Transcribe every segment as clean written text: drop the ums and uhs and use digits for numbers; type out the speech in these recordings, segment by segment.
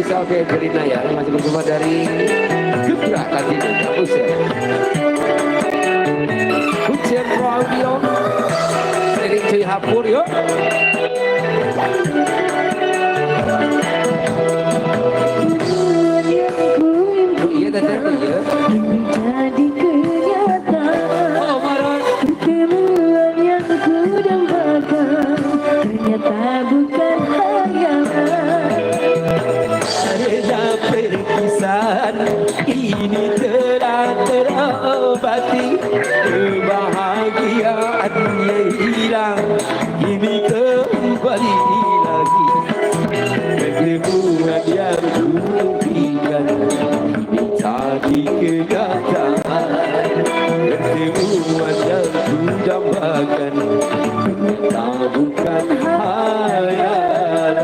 Salve Evelina ya, masih bersama dari Gebrak tadi nih, Buset. Hujan Pro Audio, Lirik Cuy Hapur yuk. Iya, teteh, iya. Menjadi kenyataan. Oh, marah. Pertemuan yang ku dambakan ternyata bukan khayalan. Karena perpisahan ini telah terobati, kebahagiaan yang hilang kini kembali lagi. Pertemuan yang kuimpikan kini jadi kenyataan. Pertemuan yang kudambakan ternyata bukan khayalan.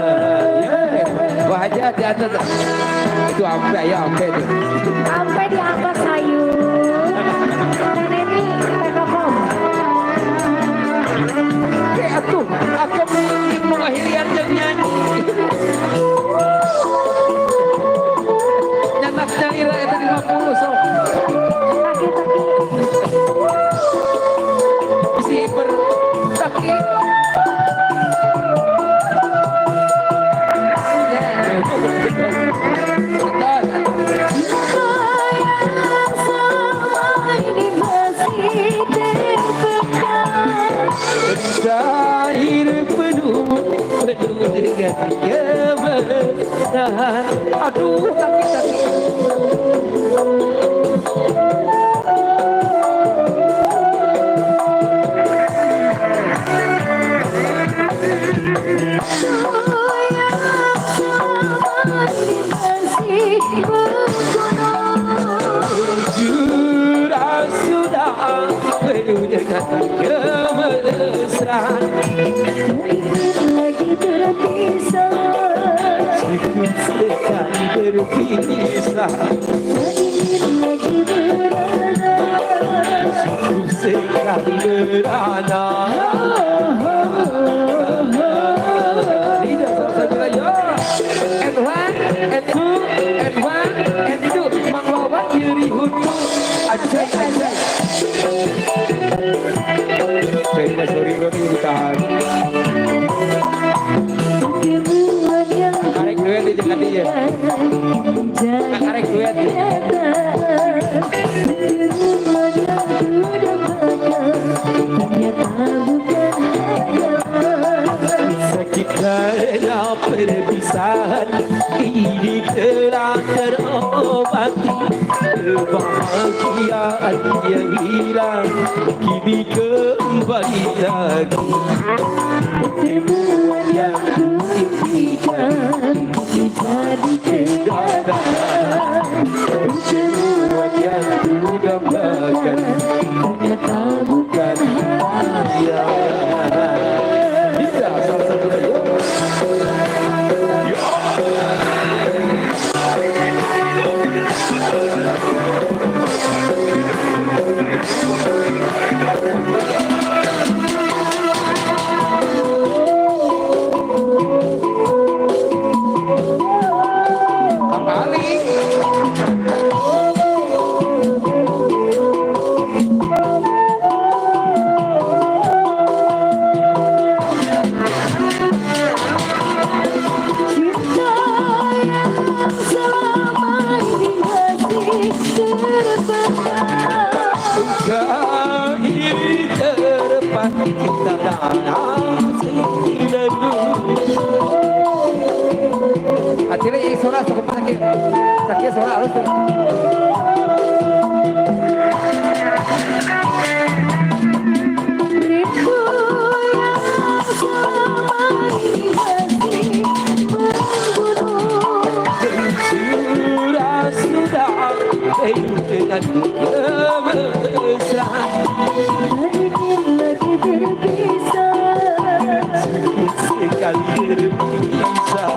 Wah aja di atas itu ampe ya, ampe itu. Sampai di atas sayur. Teh Neni, Teh Kokom. Oke atuh, aku mengakhirian jeung nyanyi. Nyanak nyaira eta 50 sok. Taki taki. Bisi hiper taki. Yang selama ini masih terpendam. Cair penuh penuh dengan kebenaran. Aduh, sakit sakit. Yang selama ini masih menggunung. Curah sudah penuh dengan kemesraan. Tak ingin lagi berpisah. Cukup sekali berpisah. Tak ingin lagi merana. Cukup sekali merana. Tidak salah ya. And one, and two, and one, and two. Mang Wawan nyeri huntu. Ajay, ajay. Saya sorry bro, ini ditahan. Pertemuan yang Karek duet di jangan dia. jadi Karek duet. Kenyataan. Pertemuan yang kudambakan ternyata bukan khayalan. Sakit karena perpisahan ini telah terobati. Kebahagiaan yang hilang kini kembali lagi. Pertemuan yang kuimpikan kini jadi kenyataan. Pertemuan yang Kudambakan ternyata bukan khayalan. Bisa salah satu aja. Kembali. Cinta yang selama ini masih terpendam. Ini terpaksa dalam selalu. Akhirnya ini suara cukup sakit. Sakit suara harus. Rindu yang selama ini masih membunuh. Sudah sudah penuh dengan kemesraan. Tak ingin lagi berpisah. Sekali berpisah.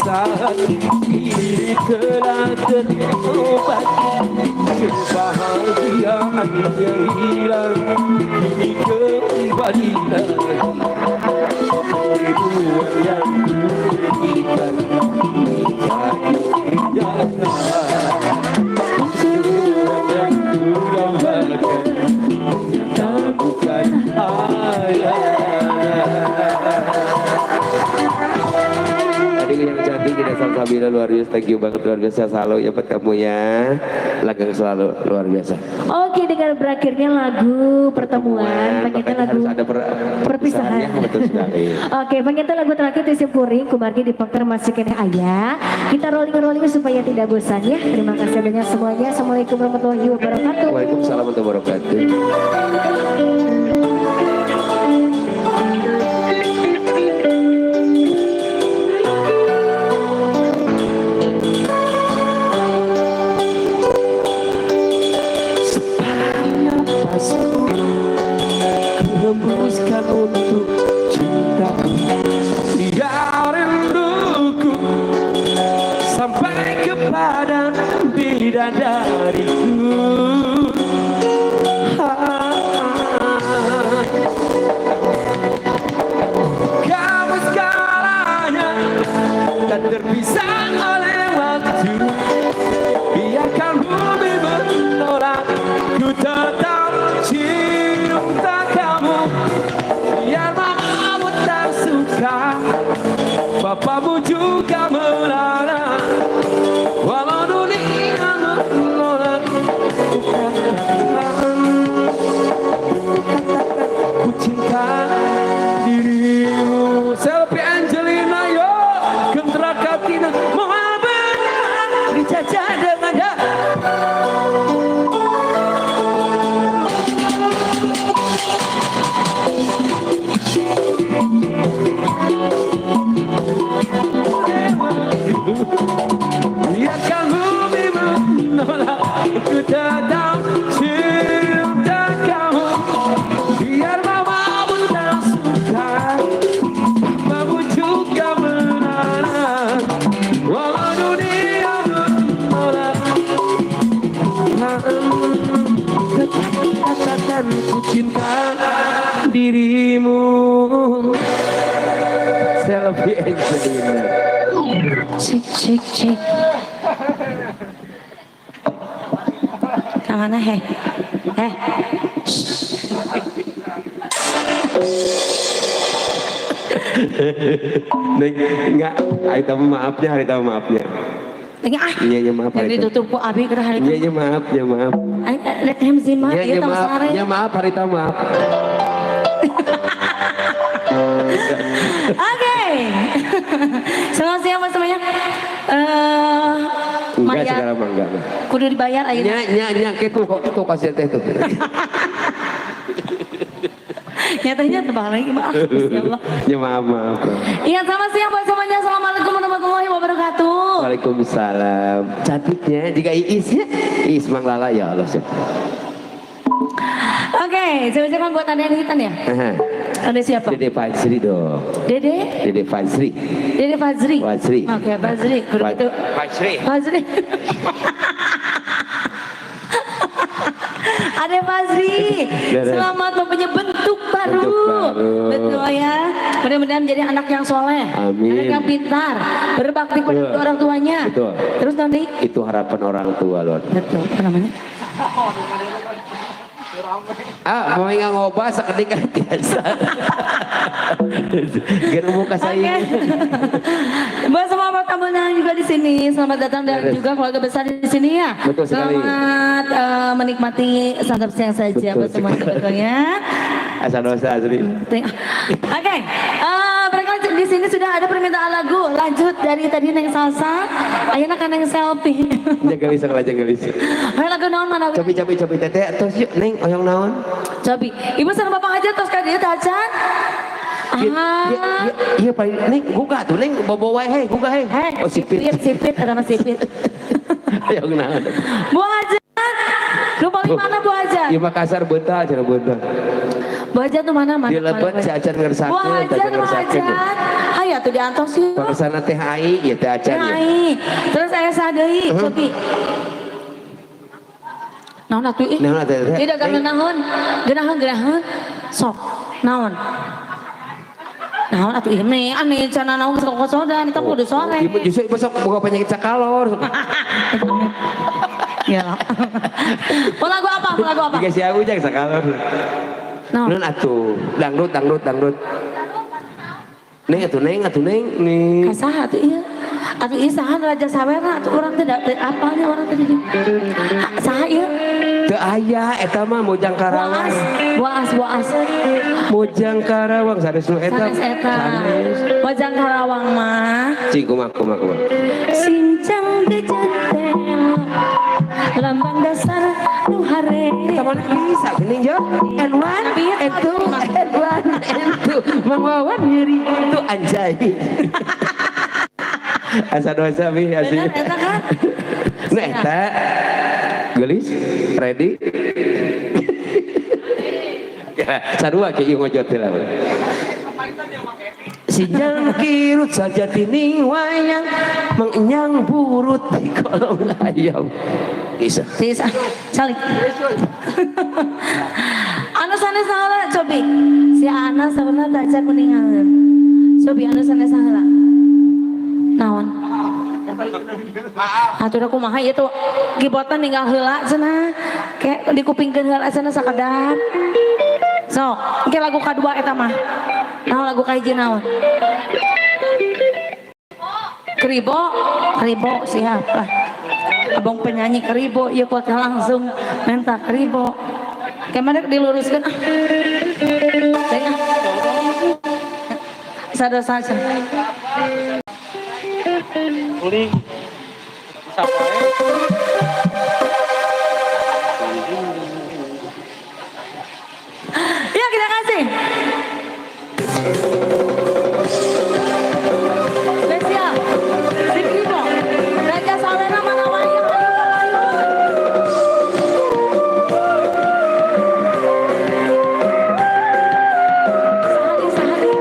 Perasaan ini telah terobati. Kebahagiaan yang hilang kini kembali lagi. Ribuan yang kuberikan jadi kenyataan. Semua yang ku dambakan ternyata bukan hayalan. Tadi yang cantik kita Salsabila luar biasa, thank you banget, luar biasa selalu ya buat kamu ya. Langgeng selalu, luar biasa. Oke, dengan berakhirnya lagu pertemuan, pengen Makanya lagu harus ada perpisahan. Ya, betul sekali. Oke, pengen lagu terakhir di Simpuring, kumargi di Pokter masih keneh aya. Kita rolling-rolling supaya tidak bosan ya. Terima kasih banyak semuanya. Assalamualaikum warahmatullahi wabarakatuh. Waalaikumsalam warahmatullahi wabarakatuh. Nafasku kuhembuskan untuk cintamu. Biar rinduku sampai kepada bidadariku. Ah, kamu segalanya, tak terpisah oleh waktu. Biarkan bumi menolak, ku tetap cinta kamu. Biar mamamu tak suka, bapamu juga melarang. Walau dunia menolak, ku katakan, ku katakan, ku cinta dirimu. Selvi Angelina yo, Kendra Katina, Muhammad dijajah dengan ya. Biarkan bumi menolak, ku tetap cinta kamu. Biar mamamu tak suka, bapamu juga melarang. Walau dunia menolak, tetap katakan ku cinta dirimu. Selvi Angelina. Cek cek cek. Kamana heh? Heh. Neng, enggak, hari tamu maafnya, hari tamu maafnya. Lagi ah. Iya, iya, maaf hari Yang tamu. ditutup ku abi keur hari Iya, iya, maaf, ya maaf. Aing rek hem zima Iya, ieu iya, tong maaf, sare. iya, maaf, hari tamu maaf. Oke. Selamat siang Mas semuanya. Enggak Maya, segala mah enggak. Kudu dibayar ayeuna. Nya, nya, nya, kitu kok tuh kasih teh tuh. Nyatanya tebak lagi maaf. Ya Allah. Ya maaf, maaf. Iya, selamat siang buat semuanya. Assalamualaikum warahmatullahi wabarakatuh. Waalaikumsalam. Cantiknya jika Iis ya. Iis Mang Lala ya Allah. Siap. Oke, saya ucapkan buat Anda yang hitam ya. Aha. Ada siapa? Dede Fajri dong. Dede? Dede Fajri. Dede Fajri. Fajri. Oke, Fajri. Kudu gitu. Fajri. Fajri. Ada Fajri. Dede. Selamat mempunyai bentuk baru. Bentuk baru. Betul ya. Mudah-mudahan menjadi anak yang soleh. Amin. Anak yang pintar. Berbakti kepada Betul. orang tuanya. Betul. Terus nanti. Itu harapan orang tua loh. Betul. Apa namanya? Ah, mau nggak ngobah sekedik kan biasa. Geus muka Oke. saya. Buat semua tamu undangan juga di sini, selamat datang dan Beres. juga keluarga besar di sini ya. Betul sekali. Selamat menikmati santap siang saja Betul buat semua sekali. sebetulnya. Asal dosa asli. Oke, barangkali di sini sudah ada permintaan lagu. Lanjut dari tadi Neng Salsa, ayeuna ka Neng Selfie. Jaga bisa lah, jaga bisa. Ayo lagu naon mana? Cobi cobi cobi teteh terus yuk Neng oyong naon? Cobi. Ibu sareng bapak aja tos ka dieu teh acan. Iya, Ah. iya, iya paling Neng gugah tuh Neng bobo wae hei gugah hei. Hei, Oh sipit. sipit, sipit, ada mah sipit. Oyong naon? Bu Hajat, lu paling mana Bu Hajat? Ieu Makassar beuntal cenah beuntal. Bu Hajat tuh mana mana? Di lebet si Acan Bu ngersakeun, Hajat, Acan Bu ngersakeun. Hajat. Hayo atuh diantos yeuh. Pangersana teh ai ieu teh acan ya. Ai. Terus aya saha deui, Cobi? Naon atuh ih? Naon atuh, teh? Tidak geunaheun. Geunaheun geunaheun. Sok, naon? Naon atuh ieu nih, aneh cenah naon geus kokosodan, eta kudu sore. Ibu justru ibu sok boga penyakit sakalor. Ya. Mau lagu apa? Mau lagu apa? Jika si aku jangan sakalor. Naon? Naon atuh? Dangdut, dangdut, dangdut. Neng atuh neng atuh neng nih. Kasaha atuh ieu? Atuh ieu saha Raja Sawera atuh urang teh da teu apalnya urang teh di dieu. Saha ieu? Teu aya eta mah Mojang Karawang. Waas, waas, waas. Mojang Karawang sanes nu eta. Sanes eta. Sanes. Mojang Karawang mah. Cing kumaha kumaha kumaha. Sincang gejetel lambang dasar nu hare. Eta mana bisa geuning ya? And one, and two, and one, and two. Mang Wawan nyeri itu anjay. Asa dosa bi asli. Bener eta kan? Nah eta geulis ready. Ya, sarua ke ieu ngojot heula. Sinyal kirut saja tining wayang mengenyang burut di kolong ayam. Bisa. Bisa. Salik. Anu sanes saheula cobi. Si Ana sabenerna teu acan kuningan. Cobi anu sanes saheula. Naon? Atuh da kumaha ieu tuh gibotan ninggal heula cenah. Ke dikupingkeun heula cenah sakedap. Sok, engke lagu kadua eta mah. Naon lagu kahiji naon? Kribo, kribo siap lah. Abang penyanyi kribo, ieu kuat langsung minta kribo. Kemana diluruskan ah. Tengah. Sada saja. Kuling. Sampai. Ya kita kasih. Spesial. Si Kribo. Raja Sawera mana wayang ayo ayo. Sahadi sahadi.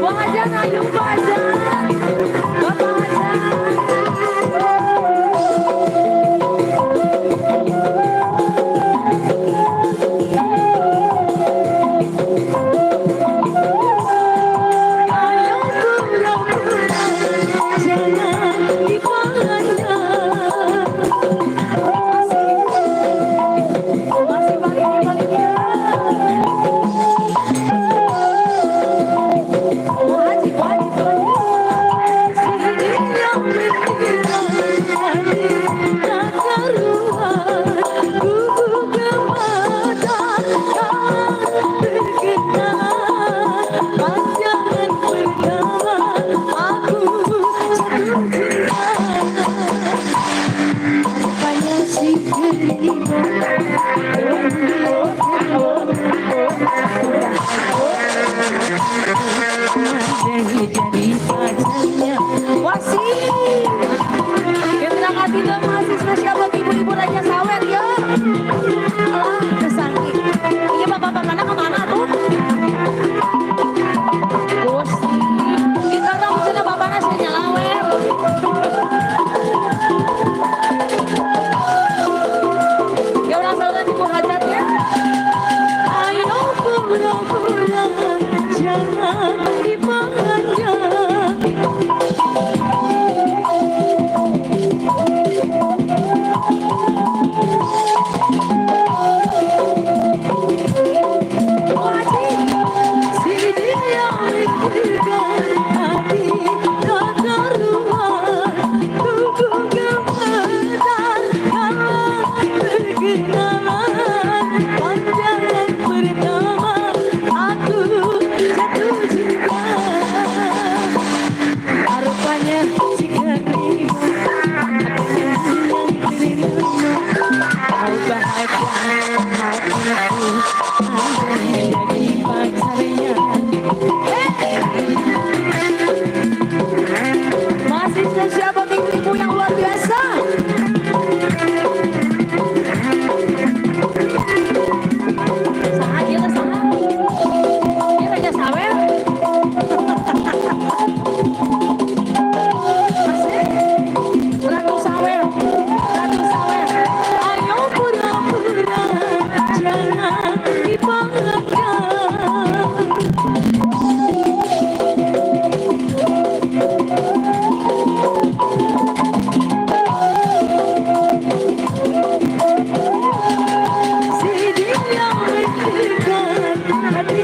Buang aja, ayo buang aja. Bapak aja. Ayo pura-pura, jangan dipandang. Masih, masih balik, balik ya. Wajib, wajib, wajib. Sehingga hati tak karuan, gugup gemetar, tak terkenal. Panjangan pertama, aku jatuh cinta. Rupanya si Kribo. Jadi pacarnya Wasi. Terima kasih dong masih spesial bagi ibu-ibu Raja Sawer ya. Alah kesangki. Iya bapak-bapak mana kemana tuh? Gusti. Kita tahu sudah bapaknya saya nyalawer. Ya udah saudara ibu hajatnya. Ayo pura-pura jangan dipandang. Wajib si dia mikirkan hati tak karuan, tubuh gemetar kalau berkenalan. Hatiku andai jadi pacarnya. Hey! Masih spesial bagi ibu yang luar biasa. Saha ieu, saha? Ieu Raja Sawer. Masih? Ratu Sawer. Ratu Sawer. Ayo pura-pura jangan dipaksa. Si dia mendekat, hati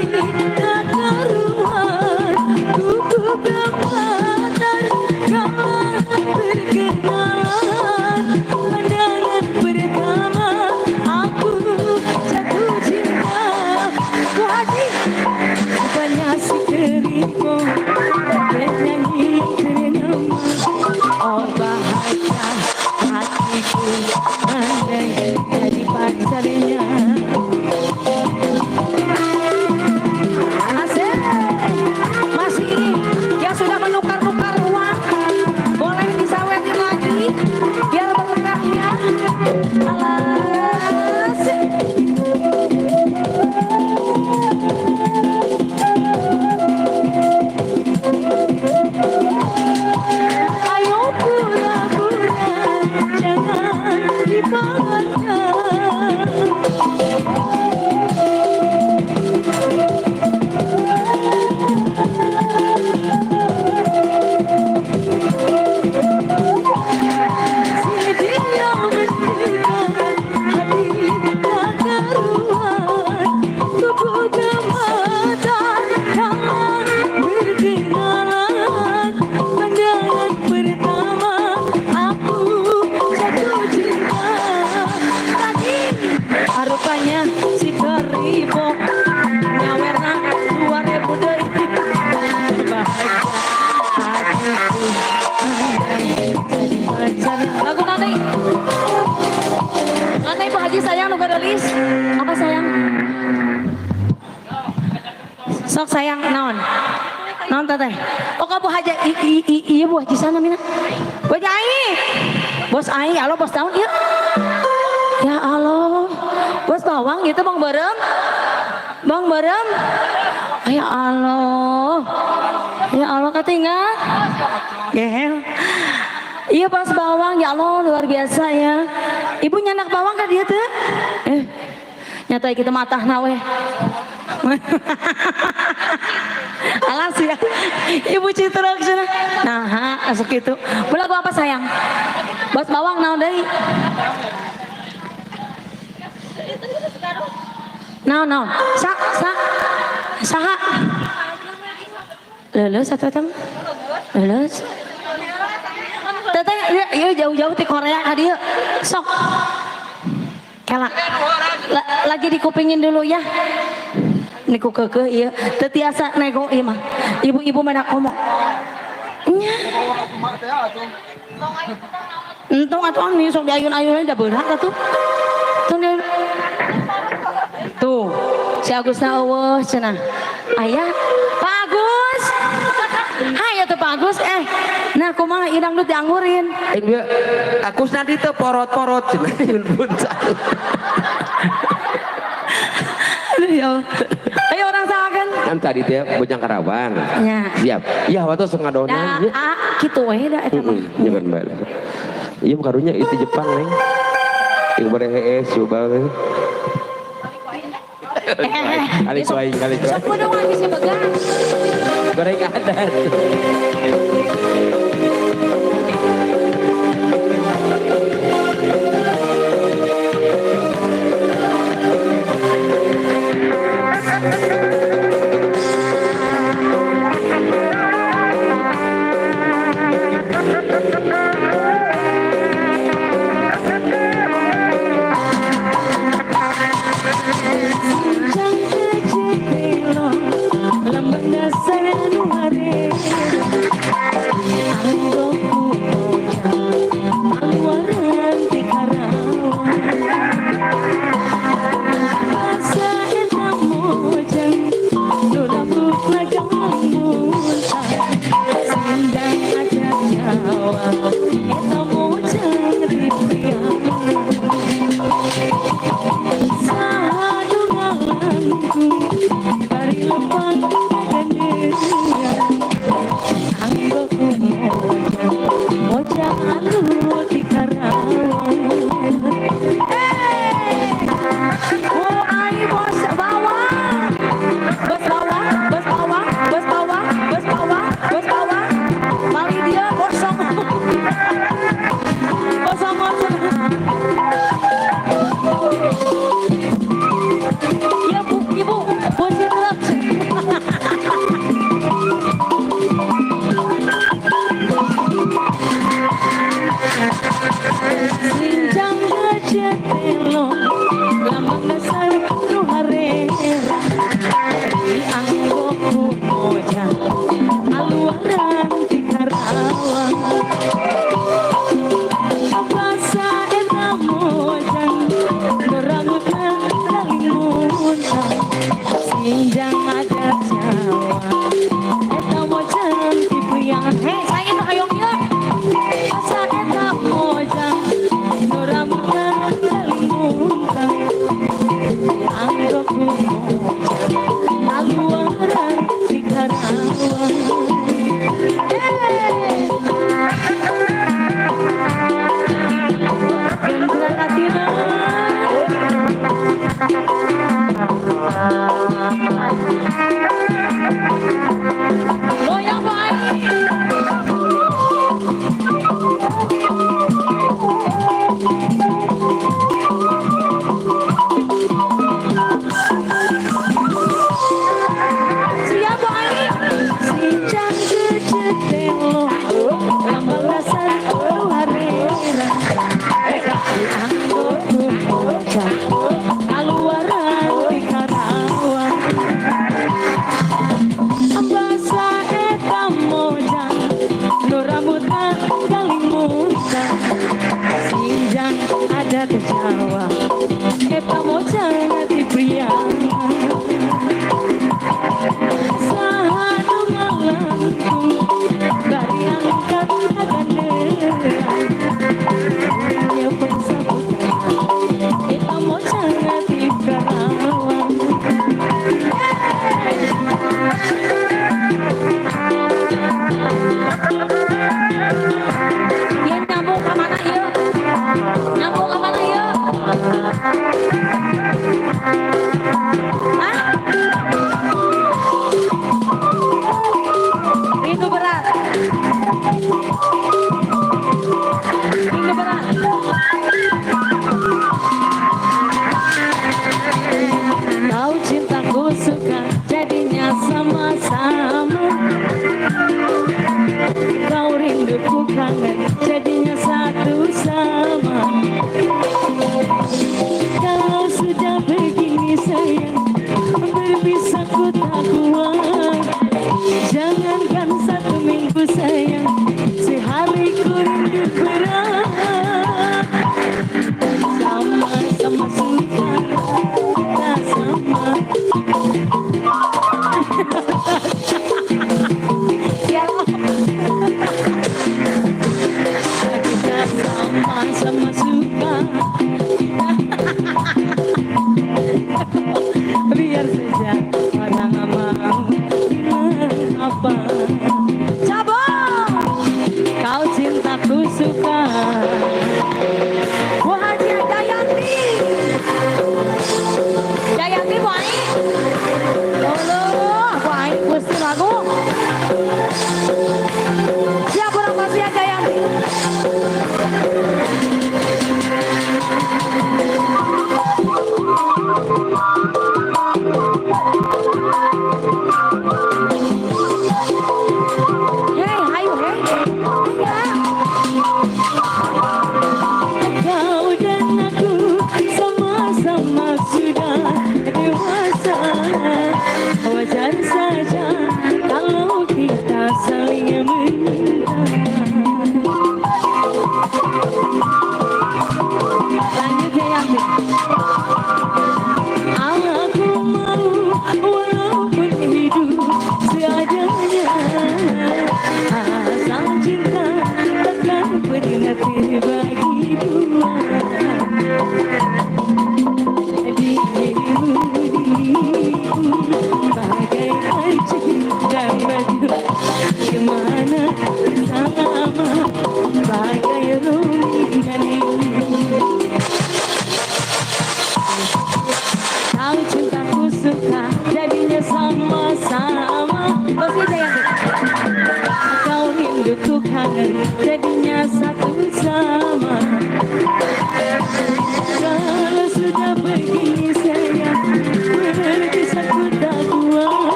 tak karuan. Tubuh gemetar kala berkenalan. Pandangan pertama aku jatuh cinta. Bu Haji, rupanya si keribu penyanyi ternama. Oh, bahagia hatiku andai jadi pacarnya. Asik. Masih ini yang sudah menukar-nukar uang boleh disawerin lagi biar berkah ya. Alas. Ayo pura-pura jangan dipaksa. Si dia mendekat, hati tak karuan. Tubuh gemetar kala berkenalan. Pandangan pertama aku jatuh cinta. Lagi rupanya si keribo nyawerna 2.000 deui. Bahagia hatiku andai jadi pacarnya. Lagu nanti. Nanti Pak Haji sayang nu geulis. Apa sayang? Sok sayang naon? Naon, Teteh? Oh, ka Bu Haji iya, Bu Haji sana mina. Bu Haji Ai. Bos Ai, ya Allah, bos naon ieu? Ya Allah. Bos bawang gitu, Bang Berem. Bang Berem. Ya Allah. Ya Allah, katinggal. Gehel. Iya, bos bawang, ya Allah, luar biasa ya. Ibu nyandak bawang kan dia tuh? Eh, nyata kita matah we. Alas ya. Ibu Citra sana. Nah, masuk itu. Lagu apa, sayang? Bos bawang naon deui? Naon naon? Sa sa saha? Lulus atau tem? Lulus. Teteh, ya, ya jauh-jauh di Korea ka dieu. Sok. Kela. Lagi dikupingin dulu ya. Niku keukeuh ieu. Teu tiasa nego ieu mah. Ibu-ibu mana komo. Nya. Entong atuh nih sok diayun-ayun da beurang atuh. Tuh, tuh, si Agusna euweuh cenah. Aya Pak Agus. Hai atuh Pak Agus eh. Nah, kumaha ieu dangdut dianggurin? Eh, dia, Agus nanti tuh porot-porot cenah pun. Aduh, ya Allah. Ayo orang sahakan. Kan tadi teh Bojang Karawang. Ya. Siap. Ya waktu sok ngadonan Da, nya. ah, kitu we da eta mah. Heeh, nya kan bae. Iya, karunya itu Jepang, Neng. Yang bare hees coba. Eh, Kali kuaing, kali kuaing. Sok kudu bisa begang. Goreng adat. Sincang kecil lambang dasar nu hare. Lempang kagandean anggo ku mojang mojang anu di Karawang. Eh, oh ai bos bawang, bos bawang, bos bawang, bos bawang, bos bawang, bos bawang. Mali dia kosong, kosong kosong. Ya bu, ibu, bosnya truk. Sinjang gajah telo, lambang dasar nu harera. Dianggo ku mojang, aluaran di Karawang. Basa eta mojang, nu rambutna kalimutan. Sinjang adat Jawa, eta mojang ti Priangan. Hei, saya nu hoyong ieu. Asa eta mojang, nu rambutna kalimutan. Dianggo ku mojang, aluaran di Karawang. Hey! Gendra Katina. Goyang baik. Siap baik. Sinjang geuceut telo, lambang dasar nu harera. Dianggo ku mojang, kaluaran di Karawang. Basa eta mojang, nu rambutna kalimutan. Sinjang adat Jawa, eta mojang ti Priangan. Saha nu ngalangkung, bari angkat kagandean. Nyepen saputra, eta mojang ti Karawang. Hey! Ieu nyambung ka mana ieu? Nyambung ka mana ieu?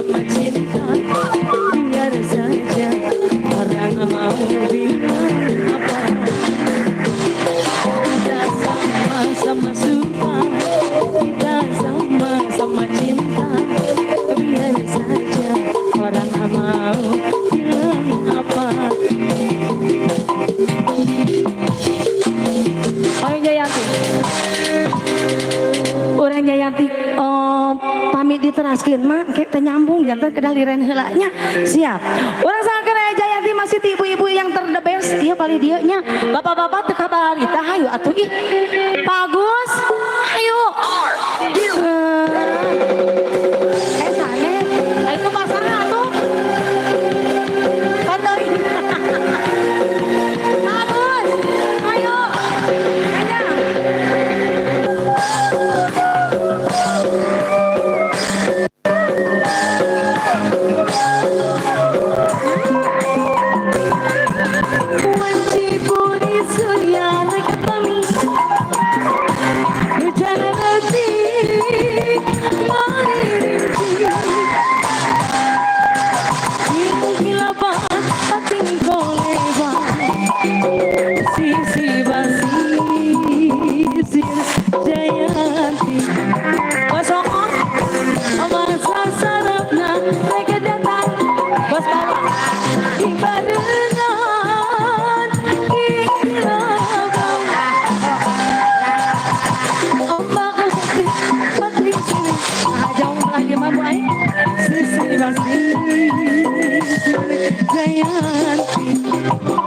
Sama-sama cinta. Biar saja orang mau bilang apa. Kita sama-sama suka. Kita sama-sama cinta. Biar saja orang mau bilang apa. Ayo Jayanti. Urang Jayanti, oh, pamit diteraskeun mah ke teu nyambung, janten kedah liren heula nya. Siap. Urang sangkeun aya Jayanti masih ti ibu-ibu yang ter the best ieu paling dieu nya. Bapak-bapak teu kabarita, hayu atuh ih. Bagus. Hayu. Eh, sane. Itu pasangnya atuh. Pantauin. Bagus. Ayo. Ayo. Wanci buri surya rekatami. Hujan leutik marinci. Kilapan pating kolewa. Sisi basisir Jayanti. Bosokon masa sarapna rek datang. Bos bawa di barengan kilabang. Ombak pating sini. Ah, jauh lah dia mah bu aing. Sisi basisir Jayanti.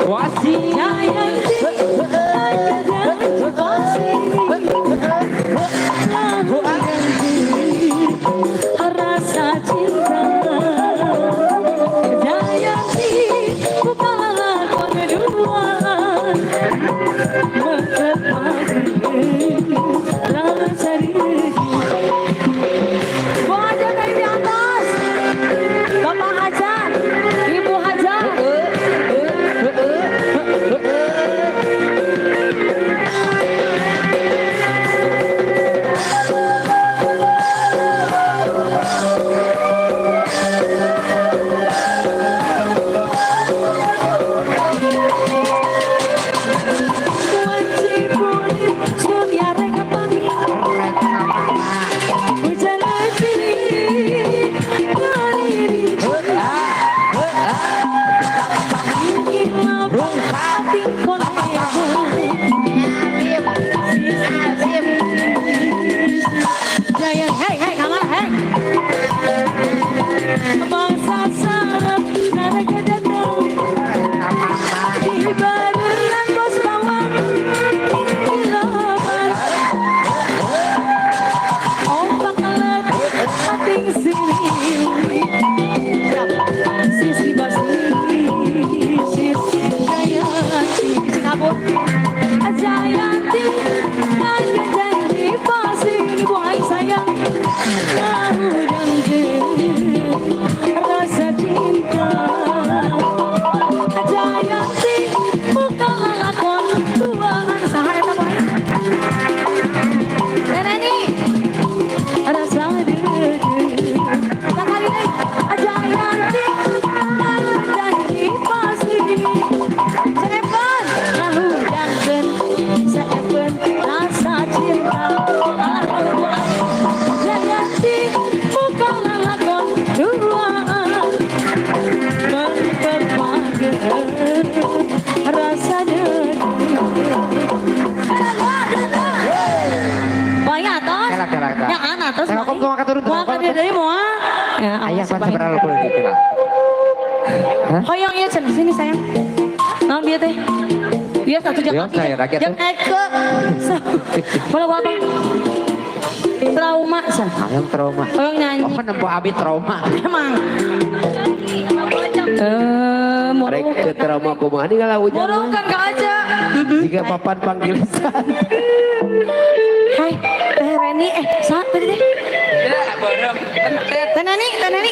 Wasi. Jayanti, janji pasti. Janji rasa cinta. Jayanti bukan lakon duaan. Rasa diri. Bu Hajar dari di atas. Bapak Hajar, Ibu Hajar. Wanci buri surya rekapami. Hujan leutik ngarinci. Kilap ating kolewa. Jaya, hey, hey, kamar, hey. Bangsa sarap naraka datang. Di barengan bos bawang kilapan. Ombak alat ating sini. Sisi basisir Jayanti. Kabur. Jayanti, janji pasti buai sayang. Tahu dan rasa cinta. Jayanti bukan lakon tuangan saha eta boy. Neneni rasa deui. Sakali deui. Jayanti janji pasti. Serepan ngahudangkeun seepeun rasa cinta. Jayanti bukan lakon duaan. Memperpanjang rasa deui. Banyak atos. Kelak, kelak, kelak. Ya kan atos. Saya kok mau turun. Moal ka dieu deui moal. Ya, Ayah awas, pan baik. seberapa kulit gitu lah. Hoyong ieu cenah sini sayang. Naon bieu teh? Bieu satu jam Bieu kaki. saya rakyat Jam teh. eke. Boleh apa? Trauma sah. Ayam trauma. Hoyong nyanyi. Oh, nempo abi trauma. Emang. Eh, Rek murung. ke trauma kumaha nih kalau hujan. Murung kan gak aja. Jika papan panggil. Hai, Teh Reni, eh, saat tadi deh. Teh Neni, Teh Neni.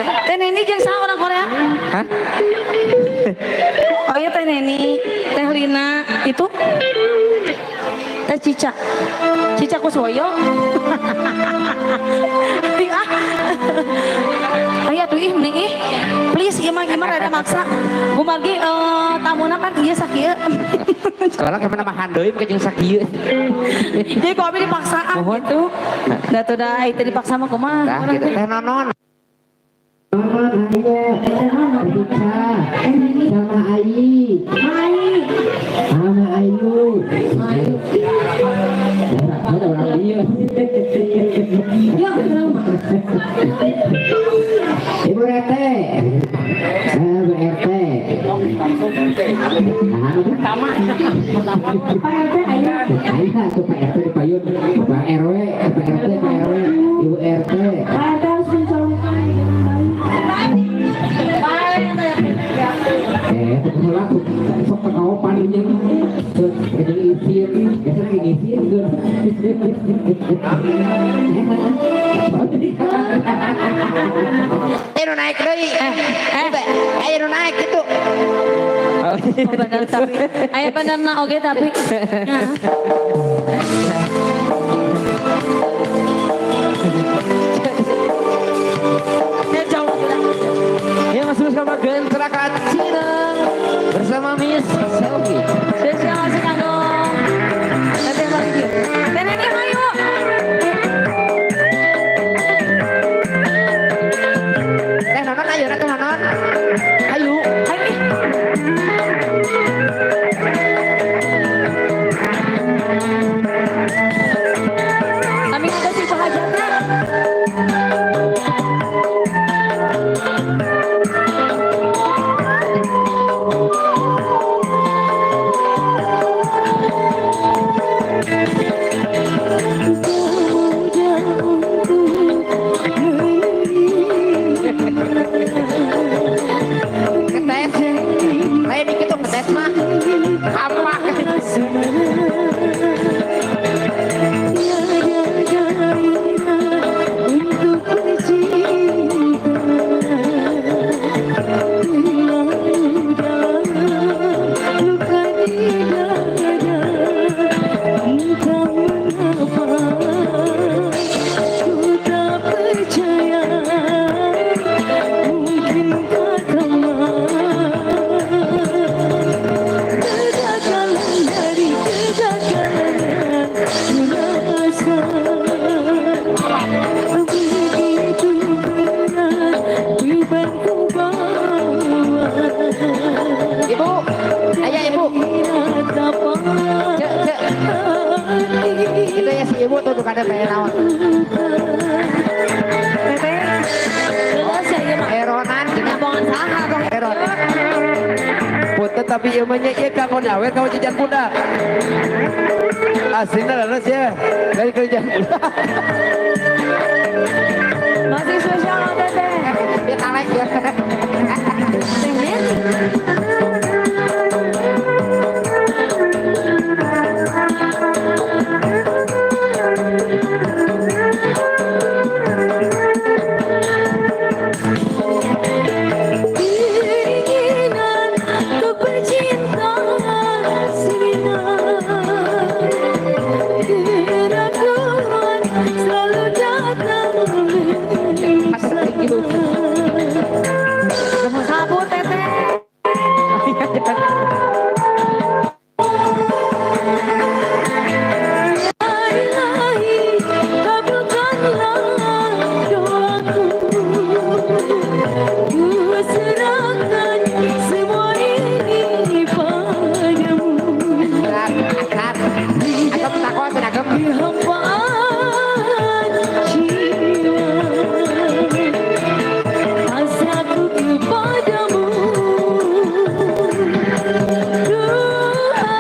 Teh Neni jeung saha orang Korea? Hah? Oh iya Teh Neni, Teh Lina, itu Teh Cica. Cica Kuswoyo. Ah. atuh ih mending ih. Please ieu mah gimana rada maksa. Kumargi tamuna kan ieu sakieu. Soalnya kemana mah deui make jeung sakieu. Jadi ku abi dipaksaan Mohon. gitu. Da tuh da itu dipaksa mah kumaha. Tah gitu teh nonon. Nonon ayo, Buka, sama Ayi, sama Ayu. Ada orang dia. Yuk, kenapa? Ibu RT, saya Bu RT. Nah, Pak RT ayo. Ayo tuh Pak RT di payun, Pak RW, Pak RT, Pak RW, Ibu RT. Pak RT harus mencolongkan. Heula sok tekaopan ieu. Jadi izin, biasa lagi ngizin geus. Eh nu naik deui. Eh nu naik gitu. Oh, bener tapi aya benerna oge tapi. Nah. Ya jauh lah. Ya masih bersama Gentra Kacineng bersama Miss Selfie. Spesial masih kanggo Teteh Margi. Teh Neni hayu. Teh nonon ayo teh nonon. Ayo. Hayu ih. Kami ada si bahajatna. Ngetes. Lain dikit tuh ngetes mah. Kampak. Untuk bercinta terlalu dalam luka di dada, entah mengapa ku tak percaya, mungkin tak kegagalan dari kegagalan yang ku rasa begitu berat beban ku bawa. Ibu, ayah ibu. Cek, cek. Itu ya si ibu tuh kada pengen naon. Teteh. Terus ya ieu mah. Eronan cenah. Omongan saha dong. Eron. Punten tapi ieu mah nya ieu kanggo nyawer kanggo jajan budak. Aslina leres ya. Dari kerjaan budak. Masih spesial Teteh. Dia talek ya. Teh Neni. Keinginan untuk bercinta sebenar, keraguan selalu datang. Mas ibu. Sabu Teteh. Ya Ilahi, kabulkanlah doaku. Ku serahkan semua ini padamu. Akar, akar. Agem takon agem. Kehampaan jiwa, hasratku kepadamu, Tuhan.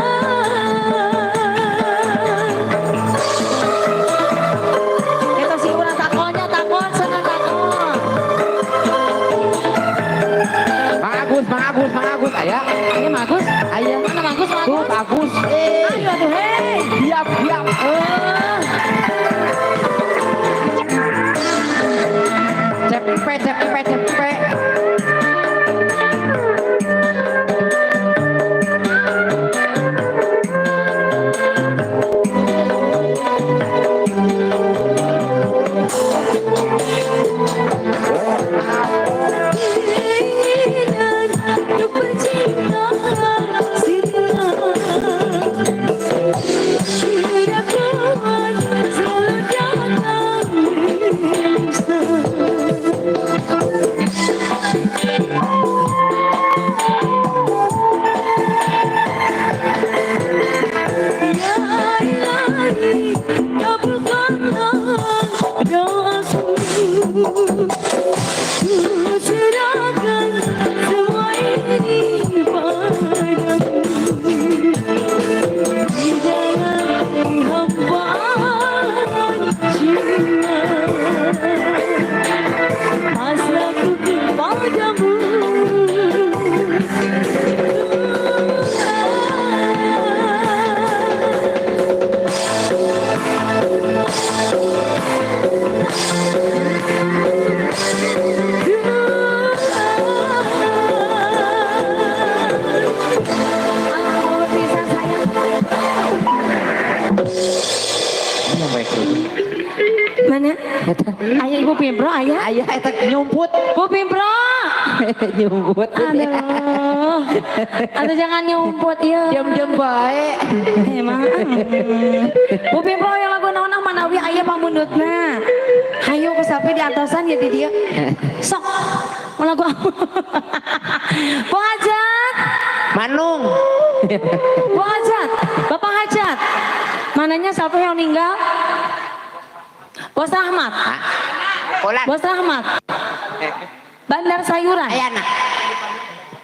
Eta si urang takonnya takon senang takon. Mang Agus, Mang Agus, Mang Agus aya. Ini Magus. Aya. Mana Magus? Tuh Magus. Agus. Eh, Ayo atuh hei. diam, diam. Eh, Cepet, cepet, cepet. Aya Ibu Pimpro aya. Aya eta nyumput. Bu Pimpro. Nyumput. Aduh. Aduh jangan nyumput ya. Diam-diam bae. Emang. Bu Pimpro yang lagu naon ah manawi aya pamundutna. Hayu ku sapi di atasan ya di dieu. Sok. Mau lagu apa? Bu Hajat. Manung. Bu Hajat. Bapak Hajat. Mananya siapa yang meninggal? Bos Rahmat. Kolan. Bos Rahmat. Bandar Sayuran. Ayana.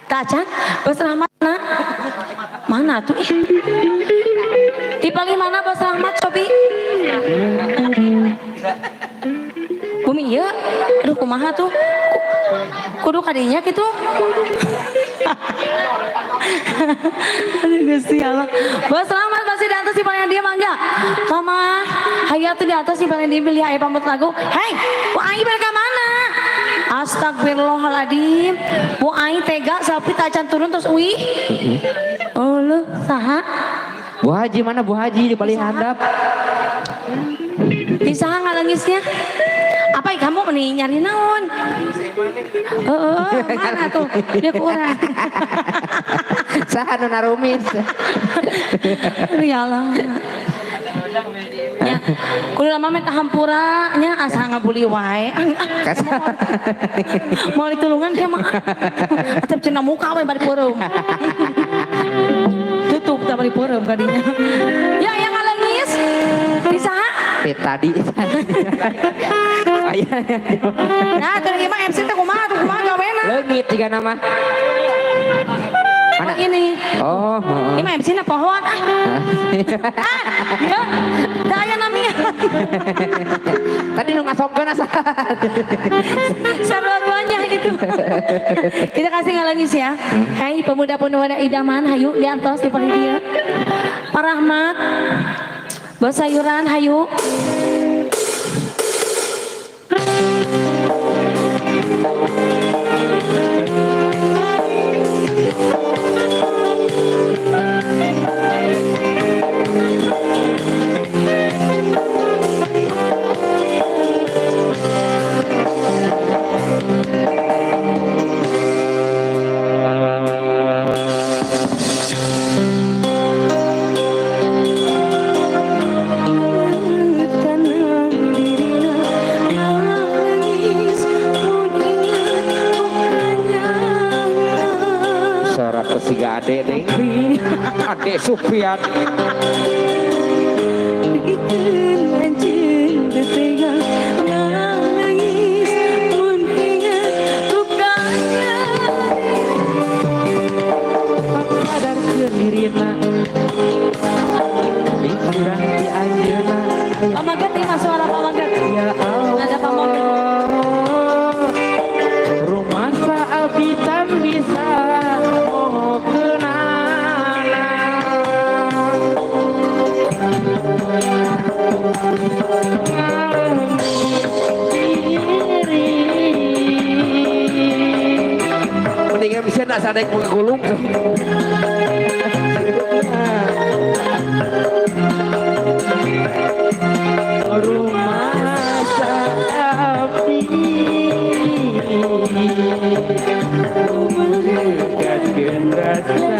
Tacan, Bos Rahmat nak. Mana tuh? Ih. Di paling mana Bos Rahmat cobi? Bumi iya. Aduh kumaha tuh? Kudu kadinya gitu. Aduh Gusti Allah. Bos Rahmat masih di atas si paling dia mangga. Mama, hayu atuh di atas si paling dia pilih aya pamut lagu. Hei, Bu Ai mereka mana? Astagfirullahaladzim. Bu Ai tega sapi tacan turun terus uih. Oh lu saha? Bu Haji mana Bu Haji di paling handap. Di saha ngalengisnya? Apa kamu nih nyari naon? Heeh, mana tuh? Dia kurang. Saha nu narumis. Aduh, ya Allah. Ya, kudu lama meh kahampura nya asa ngabuli wae. Mau ditulungan dia mah. Atep cenah muka we bari peureum. Tutup tah bari peureum kadinya. Ya yang ngalengis di saha? Tadi. Aya. Nah, teu ieu mah MC teh kumaha tuh kumaha gawena. Leungit jiga nama. Mana? Oh, ini. Oh, heeh. Ini mah MC na pohon ah. Ah, ya. Da aya namanya. Tadi nu ngasongkeun asa. Sarua-duanya gitu. Kita kasih ngalengis ya. Hai pemuda-pemuda idaman hayu diantos di paling dieu. Pak Rahmat. Bos sayuran hayu. Suara kesiga ade nih. Ade Supian. Sadarkeun dirina. Pikiran ti anjeunna. Pak Maget nih mas suara Pak Maget. Ya Allah. Ada Pak Maget. Rumasa abdi tan bisa mohokeunana. Mendingan bisa nak sadek mengulung. Rumasa abdi meningkatkeun rasa.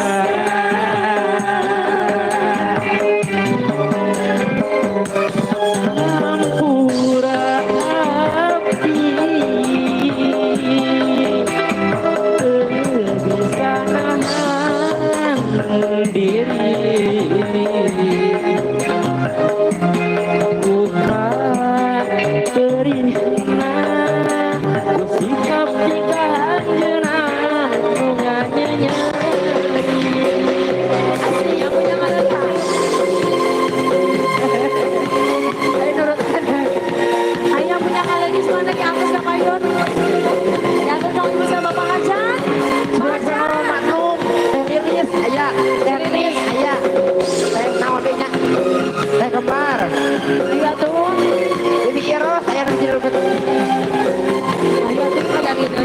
Hampura abdi teu bisa nahan diri. Terima sikap jika anjeunna nu nganyenya. Yang punya ngalengis. Ayo punya ngalengis mana di atas ke payun. Di atas dong ibu sama Bapak Hajat. Pak Hajat. Maklum, teh lilis aya, teh lilis aya. Teh naon deui nya? Teh kembar. Iya tuh. Bibi Iros aya nu jadi Ayo tuh pada gitu.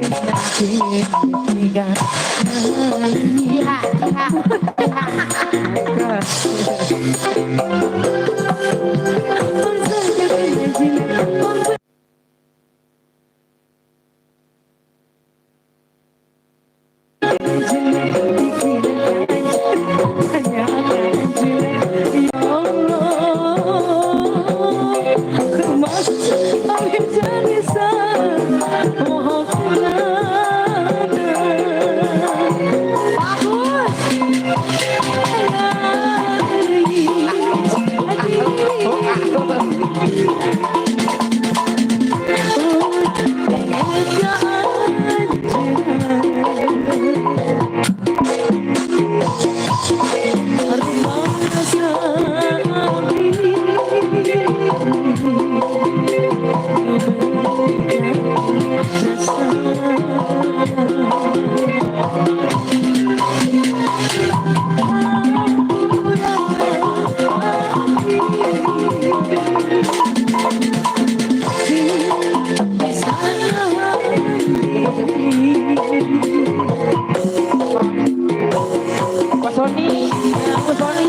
Iya, iya. Bagus. Bos Sony, Bos Sony,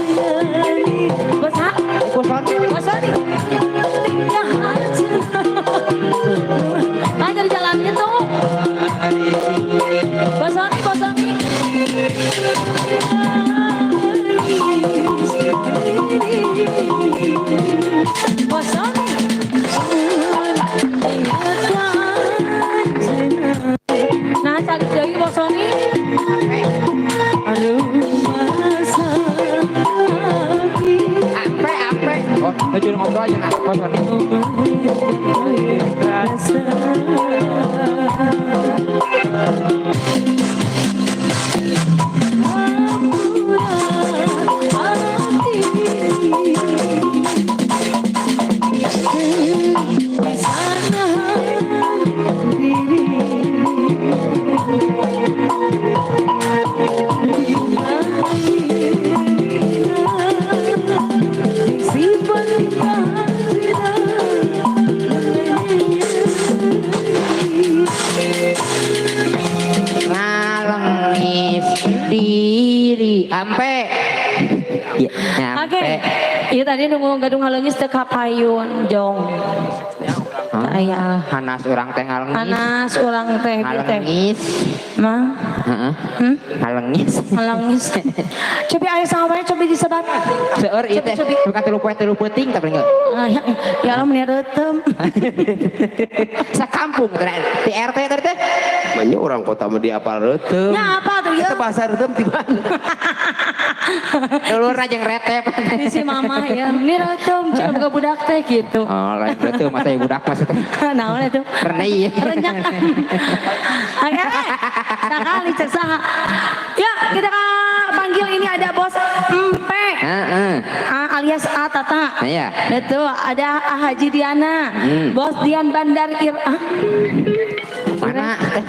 Bos ha? Bos Sony. Bos Sony. Ah, dari jalannya tuh. Bos Sony, Bos Sony. Bos Sony. Nah, cari deui Bos Sony. Ape, ape. Oh, tujuan ngobrol aja nah, Bos Sony. Ngalengis diri ampe. Ya, nyampe. Oke. Iya tadi nunggu gadung halengis teu kapayun jong. Aya. Hanas urang teh ngalengis. Panas urang teh ieu teh. Ngalengis. Mah. Heeh. Hmm? Ngalengis. Halengis. Cobi aya saha wae cobi disebat. Seueur ieu teh. Cobi. Bukan tilu poe tilu peuting tapi enggak. Ah, ya, ya Allah meni reuteum. Sakampung teh di RT teh teh. Makanya orang kota mah diapal reuteum. Ya apa tuh ya? Eta bahasa reuteum di mana? Dulurna jeung retep. Di si mama ya, meni reuteum cenah boga budak teh gitu. Oh, lain reuteum mah teh budak mah teh. Naon itu? Renei. Renyak. Oke, sekali cek saha. Ya, kita panggil ini ada bos Empe. Heeh. A alias A Tata. Iya. Betul, ada A Haji Diana. Bos Dian Bandar Ir ah, Mana teh?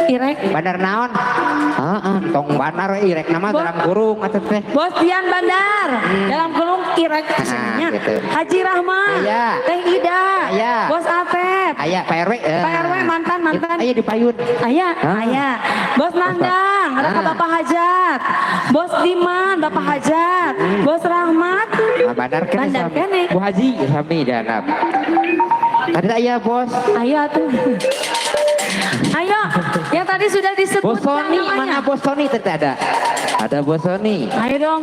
Irek. Bandar naon? Heeh, tong bandar we irek nama dalam kurung atuh teh. Bos Dian Bandar dalam kurung Irek Nah, gitu. Haji Rahman, Iya. Teh Ida, Iya. Bos Atep, Aya Pak RW. Pak RW mantan mantan. Aya di payun. Ayah, Ah. ayah. Bos Nandang, Raka Ah. Bapak Hajat. Bos Diman, Bapak Hajat. Bos Rahmat. Ah, bandar kene. Bandar sami. kene. Bu Haji sami dianap. Tadi aya bos. Ayo atuh. Ayo, yang tadi sudah Bos disebutkan Sony namanya. mana Bos Sony tadi ada? Ada Bos Sony. Ayo dong.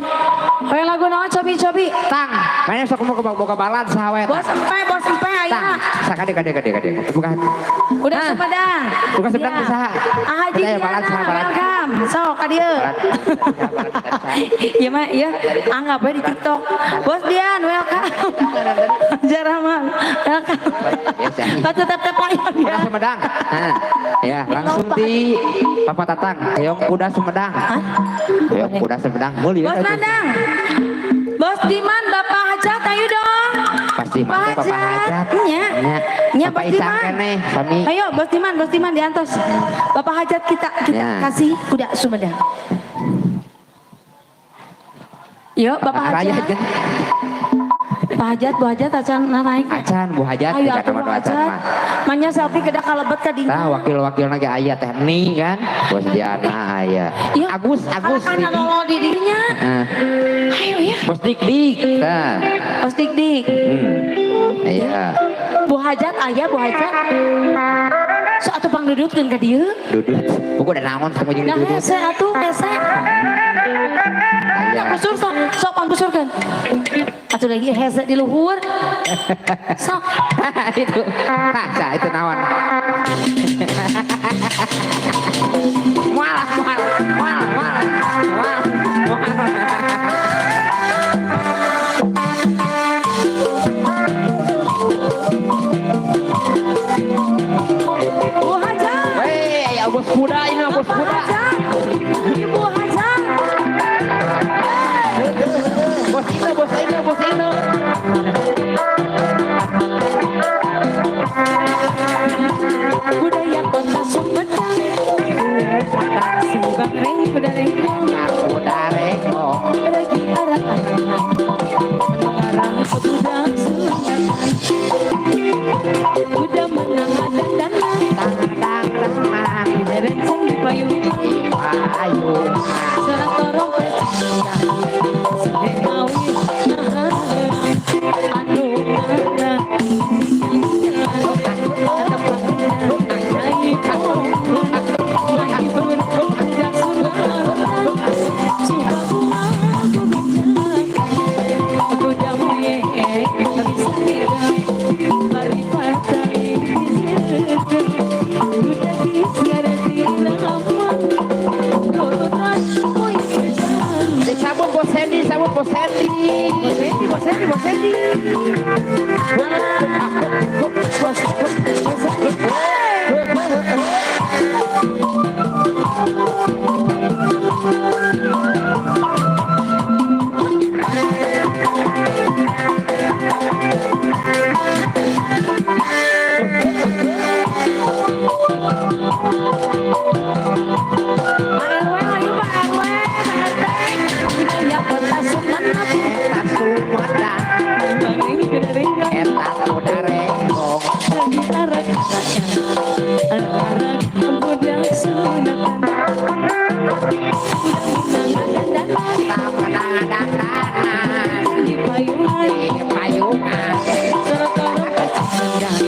Ayo lagu naon cobi-cobi. Tang, mana sok mau boga balan saha we. Bos empe, bos empe Tang. ayo. Sakade kade kade kade. Bukan. Udah Ah. Sumedang. Bukan Sumedang, Ya. usaha. Ah, Haji Saya balan, Diana, saya balan. welcome. Sok ka dieu. Balan. Iya mah, iya. Anggap we di TikTok. Bos Dian, welcome. Jaraman, welcome. Biasa. Batu tep tep layan Kuda ya. Sumedang. Nah, ya, langsung di Papa Tatang. Keong kuda Sumedang. Keong kuda Sumedang. Mulia. Bos Nandang. Bos Diman, Bapak Hajat, ayo dong. Pasti Pak mantep Bapak Hajat. Hajat. Nya. Nya. Nya, Bapak Bos Isang Diman. keneh, sami. Ayo, Bos Diman, Bos Diman diantos. Bapak Hajat kita kita Ya. kasih kuda Sumedang. Yuk, Bapak Raya Hajat. kan. Pak Hajat, Bu Hajat acan naik. Acan Bu Hajat Ayo tidak atuh Bu kamar acan Hajat. mah. Manya selfie kedah kalebet ka dinya. Nah, wakil-wakil lagi aya teh nih kan. Bos Diana aya. Iya. Agus, Agus. Kan ngalolo di dinya. Heeh. Ayo ya. Bos Dik Dik. Tah. Bos Dik Dik. Iya. Bu Hajat aya Bu Hajat. So atuh pangdudutkeun ka dieu. Dudut. Buku udah naon sama jeung Nah dudut. hese atuh hese. Aya. Busur sok sok pangbusurkeun. Atuh lagi hese di luhur. Sok. Itu. Nah, itu naon. Mual, mual, mual, mual, mual, mual. Bu Hajat. Wey, ya bos kuda ini bos Bapak kuda. Hajat. Ibu Hajat. Bos ini, bos ini, bos ini. Budaya kota Sumedang. Subang ring kuda Kuda rengong. Lagi arak-arakan. Sekarang sudah sunatan. Kuda menang dan dana. Tang tang tang. Renceng di payung. Ayo. Serat torong pecah. Sehengawi nahan. Anu mana. Disambut Bos Sandy, sambut Bos Sandy. Bos Sandy, Bos Sandy, Bos Sandy. Pak RW, ayo Pak RW, Pak RT. Budaya kota Sumedang. Eta Sumedang. Eta kuda rengong. Lagi arak-arakan, arak budak sunatan. Budak menang dan Tang tang tang. di payungan. Payungan. Sorot-sorot kacang,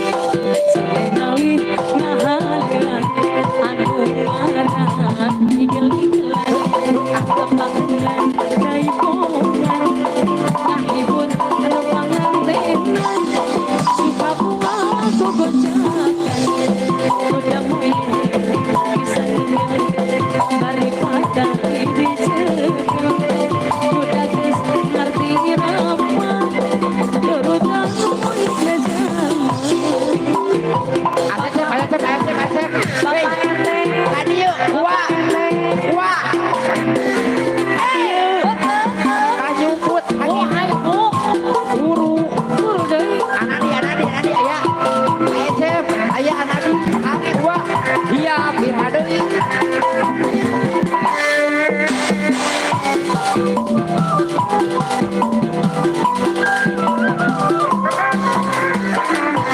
senawi ngahalilan, anu marah, igel-igelan, tepakenan, kaipongan, ngahibur lepangan suka bunga gogojakan, kuda muir, bisa daripada dicekel, kuda geus ngarti rama, turutan Asep, asep, asep, asep. Hey, Bapak RT, tadi yuk, gua, gua. Kanyumput, oh ayo, oh, guru. guru deui. Anadi, anadi, anadi, ayah. Ayah chef, ayah anadi. Aneh gua. Iya, pira deui.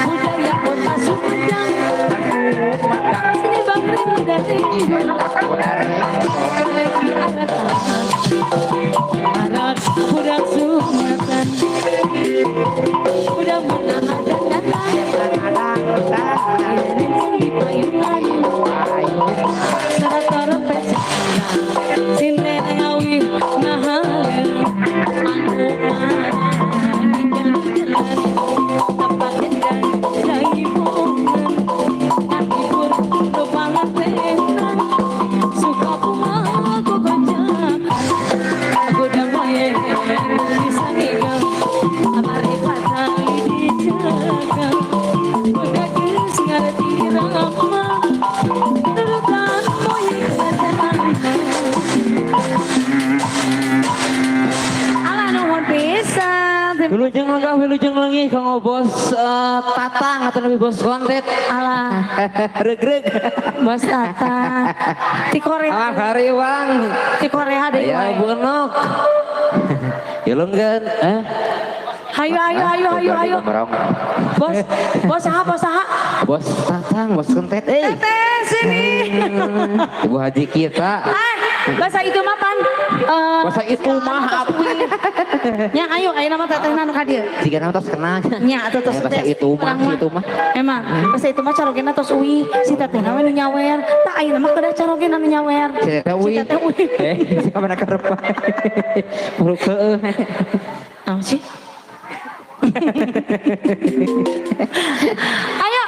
Budaya kota Sumedang, sini bang dari Kuda rengong. lagi arak budak sunatan, udah menang dan datang, Tang tang tang. renceng di payungan, sarator pecah, sinden ngawi ngahaleun, anu marah, igel-igelan, tempat dan kaipongan, ngahibur nu pangantenan, suka kumaha gogojakan, goda moe bisa ngigal, amari patah dijaga, goda geus ngarti rama, turutan moe badan. Alah nuhun pisan. Wilujeng lenggah, wilujeng lengi kanggo bos Tatang atau lebih bos Kontet. Alah, Regreg. bos Tatang. Ti Korea, Ah, hariwang. ti Korea deui Ya wae. bunok. Ya lenggan, eh. Hayu hayu hayu hayu hayu. Bos, bos saha, bos saha? Bos Tatang, bos kentet eh. Teteh sini. Ibu haji kita. Bahasa itu mah pan. Bahasa itu mah apa? Nya ayo ayo nama teteh nu ka dieu. Jika nama tos kenal. Nya atuh tos. Bahasa itu mah, itu mah. Emang bahasa itu mah carogena tos uih, si tetehna we nu nyawer. Tah ayeuna mah kedah carogena nu nyawer. Si teteh uih. Si teteh uih. Si kamana karep. Perlu keueuh. Naon sih? Ayo.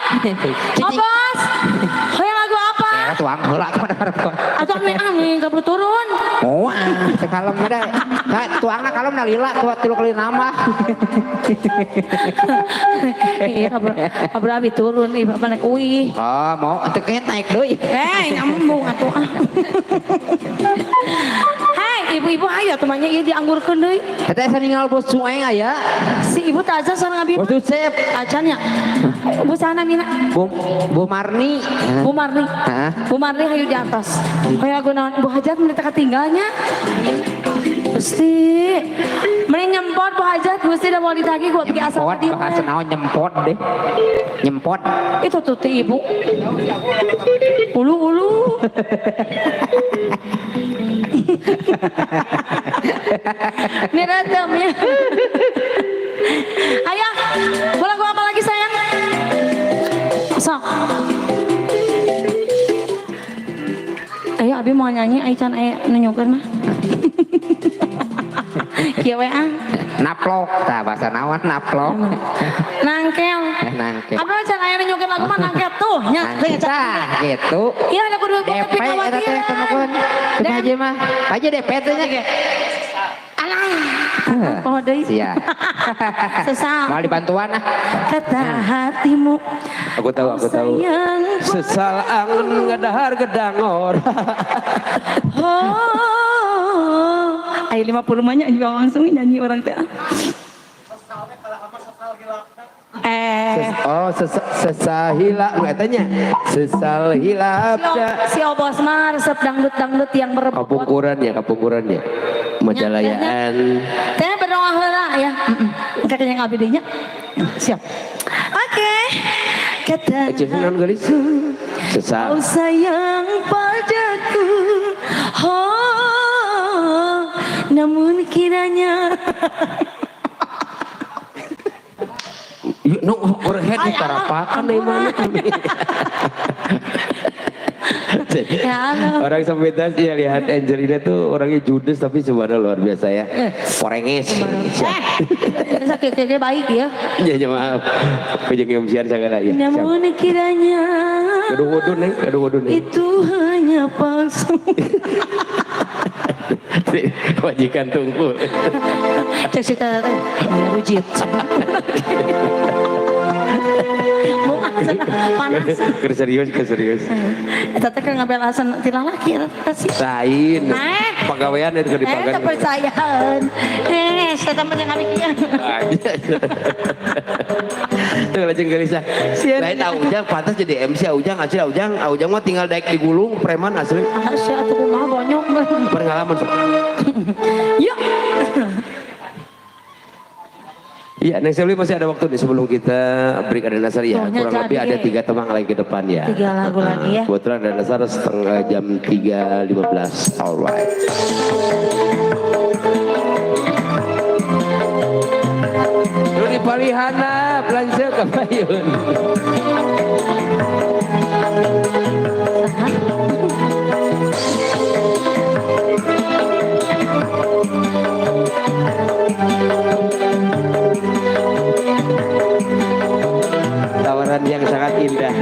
Oh bos. Hoyong lagu apa? Ya tuang heula kamana karep. Atuh ame gak perlu turun. Oh, sekalem ada. Nah, tuangna kalem na lila tua tilu kali nama. Iya, kabur abi turun ih bapak naik uih. Oh, mau teu naik deui. Eh, nyambung atuh ah. Hai, ibu-ibu ayo temannya ieu dianggurkeun deui. Eta asa ninggal bos Cueng aya. Si ibu tajan sareng abi. Bos Ucep. Tajan nya. Bu sana Mina. Bu Marni. Bu Marni. Hah? Bu Marni hayu di atas. Hoyong lagu naon? Bu Hajat mun teu katinggalnya. Gusti, mending nyempot Bu Hajat, Gusti udah mau ditagih gua pergi asal Nyempot, bahasa naon nyempot deh. Nyempot. Itu tuh ti ibu. Ulu ulu. Ini random ya. Ayo, mau lagu apa lagi sayang? Sok. Ayo Abi mau nyanyi, ayo can ayo nunjukin mah. Kieu we ah. Naplok, tah bahasa naon naplok. Nangkel. Nangkel. Abdi can aya nunjukin lagu mah nangkel tuh nya. Tah gitu. Iya ada kudu DP eta teh kenukeun. Teu haji mah. Haji DP teh nya. Alah. Oh deui. Sia. Sesal. Mau dibantuan ah. Kata hatimu. Aku tahu, aku tahu. Sesal angen ngadahar gedang ora. Oh. Ayo 50 mah juga langsung nyanyi orang teh. Oh, sesal hilap katanya. Sesal hilap. Si Obos mah resep dangdut-dangdut yang berebut. Kapungkuran ya, kapungkuran ya. Majalayaan. Teh berdoa heula ya. Kakaknya ngabdi deui nya. Siap. Oke. Kata sesal. Kau sayang padaku. Oh, namun kiranya no, overhead ditarapakan dari mana? Ya, orang sampai ya lihat Angelina tuh orangnya judes tapi sebenarnya luar biasa ya. Porenges. Sakit baik ya. Ya, maaf. Kejeng MCR segala ya. Namun kiranya gaduh nih, gaduh nih. Itu hanya palsu. Wajikan tunggu. Cek si teh rujit. Panas. Keserius, keserius. Eta teh keur ngabel alasan ti lalaki eta sih. Lain. Pagawean itu keur dipagan. Kepercayaan. Saya mah kami kieu. Tuh lajeng gelisah. Lain Ujang pantas jadi MC Ujang asli Ujang, Ujang mah tinggal daek digulung preman asli. Asli atuh kumaha bonyok. Pengalaman sok. Yuk. Iya, Neng Selvi masih ada waktu nih sebelum kita break ada dasar ya. Kurang lebih ada 3 temang lagi ke depan ya. 3 lagu lagi ya. Kebetulan ada dasar setengah jam 3.15. Alright. Lu di Palihana, belanja ke Bayun. Tawaran yang sangat indah.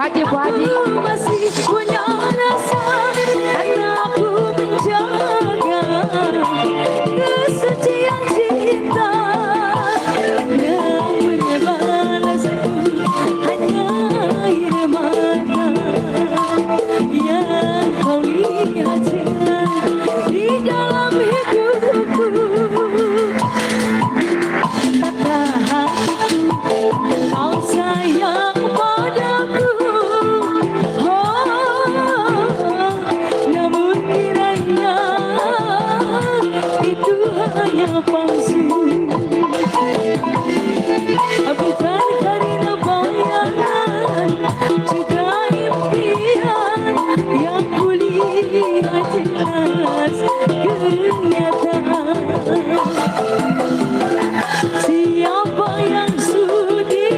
Haji, Bu Haji. Aku masih punya rasa karena aku menjaga kesucian cinta yang menyebarku hanya air mata yang kau lihat di dalam hidupku. Kata hatiku kau sayang padaku, oh, namun kiranya itu hanya palsu. Bukan karena bayangan juga impian yang kulihat jelas kenyataan. Siapa yang sudi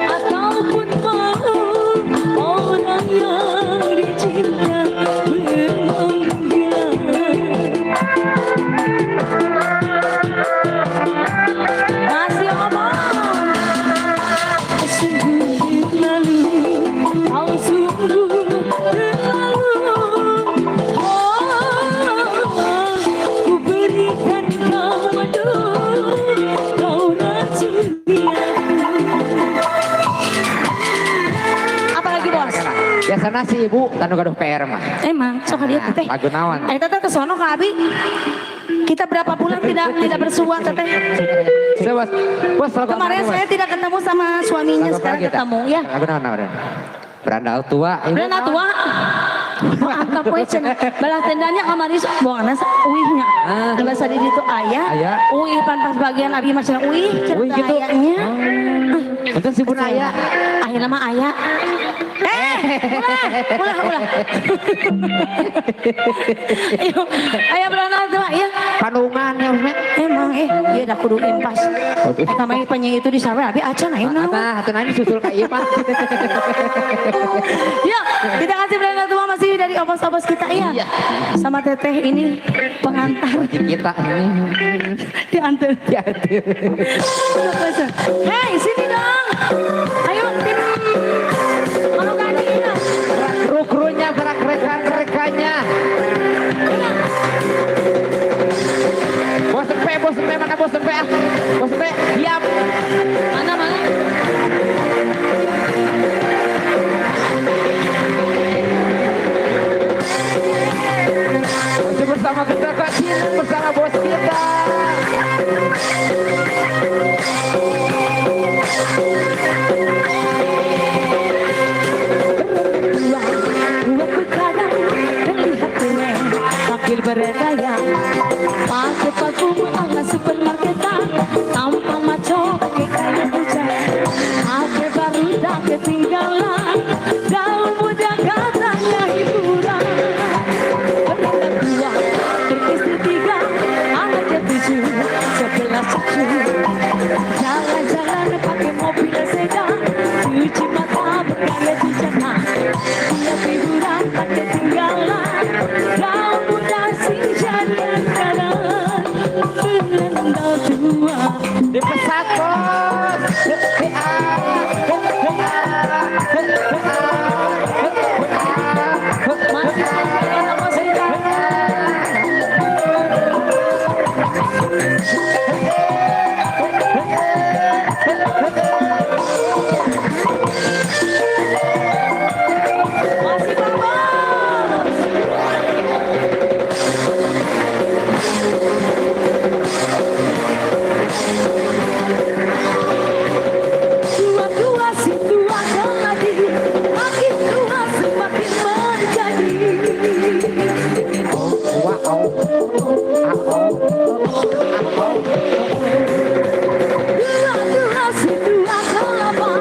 ataupun mau orang yang dicinta menghilang. Masih ngomong. Sungguh terlalu, kau sungguh terlalu. Oh, ku berikan kau madu, kau racuni aku. Apalagi, bos? Biasana si ibu tanu gaduh PR mah. Emang, sok dia teteh. Lagu naon? Ayo teteh ke sono ke Abi. Kita berapa bulan tidak tidak bersua, teteh. Sudah, bos. Bos, lagu Kemarin apa, bos? saya tidak ketemu sama suaminya, Lagu apa sekarang lagi, Teh? ketemu ya. Lagu naon, naon? Berandal tua. Ibu Berandal naon? tua. Mantap we cenah. Belah tendanya kamari buangna uihnya. Ah. Gelas di ditu aya. Aya. Uih pan pas bagian abi mah cenah uih cenah Uih gitu. ayanya. Untung si buna aya. Akhirnya mah aya. Eh, ulah, ulah, ulah. Ayo, ayo berandal tua ya. Panungan ya, Met. Emang iya dah kudu impas. Eta mah penyanyi itu di sawe abi acan aya naon. Nah, atuh nanya susul ka ieu mah. Yuk, kita kasih berandal tua masih dari obos-obos kita ya. Iya. Sama teteh ini pengantar. Wajib kita ini. Diantar. Diantar. Hei, sini dong. Ayo tim Manukani kita. Kru-krunya, gerak rekan-rekannya. Bos empe, bos empe, mana bos empe? Ah? Bos empe, diam. Mana mana? Masih bersama kita Kak Cina, bersama bos kita. Dua kadang terlihat keren, tampil bergaya, pakai parfum ala supermarketan, tampang maco kayak hujan, pakai baru tak ketinggalan, daun muda katanya hiburan. Berandal tua, beristri tiga, anaknya tujuh, 11 cucu. Jalan-jalan pakai mobil sedan, cuci mata bergaya jejaka. Tiap hiburan tak ketinggalan, daun muda sing jadi andalan, berandal tua. Dipesat bos. He, ah, he, he, ah, he, he, ah, he, he, ah, he, Masih sama bos kita. Masih Pak Bos. Tua-tua si tua lagi, makin tua semakin menjadi. Wah, oh, ah, oh, ah, oh. Tua-tua si tua kelapa,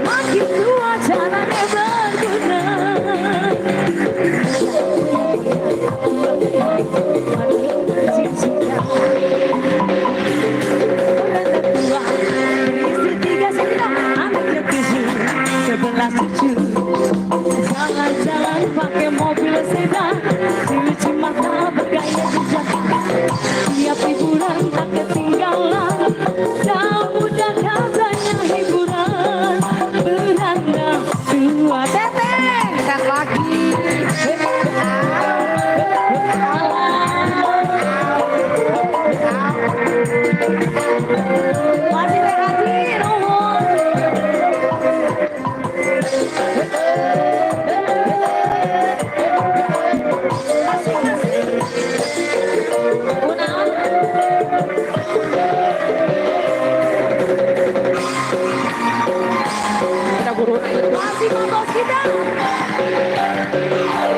makin tua caranya berguna. Berandal tua, beristri tiga sembilan, anaknya tujuh, 11 cucu. Jalan-jalan pakai mobil sedan, cuci mata bergaya jejak. Tiap hiburan tak ketinggalan, daun muda katanya hiburan. Berandal tua. Dua teteh. Set lagi. Masih Teh Haji, nuhun. Asik, asik. Kunaon? Kita guru. Masih Pak Bos kita.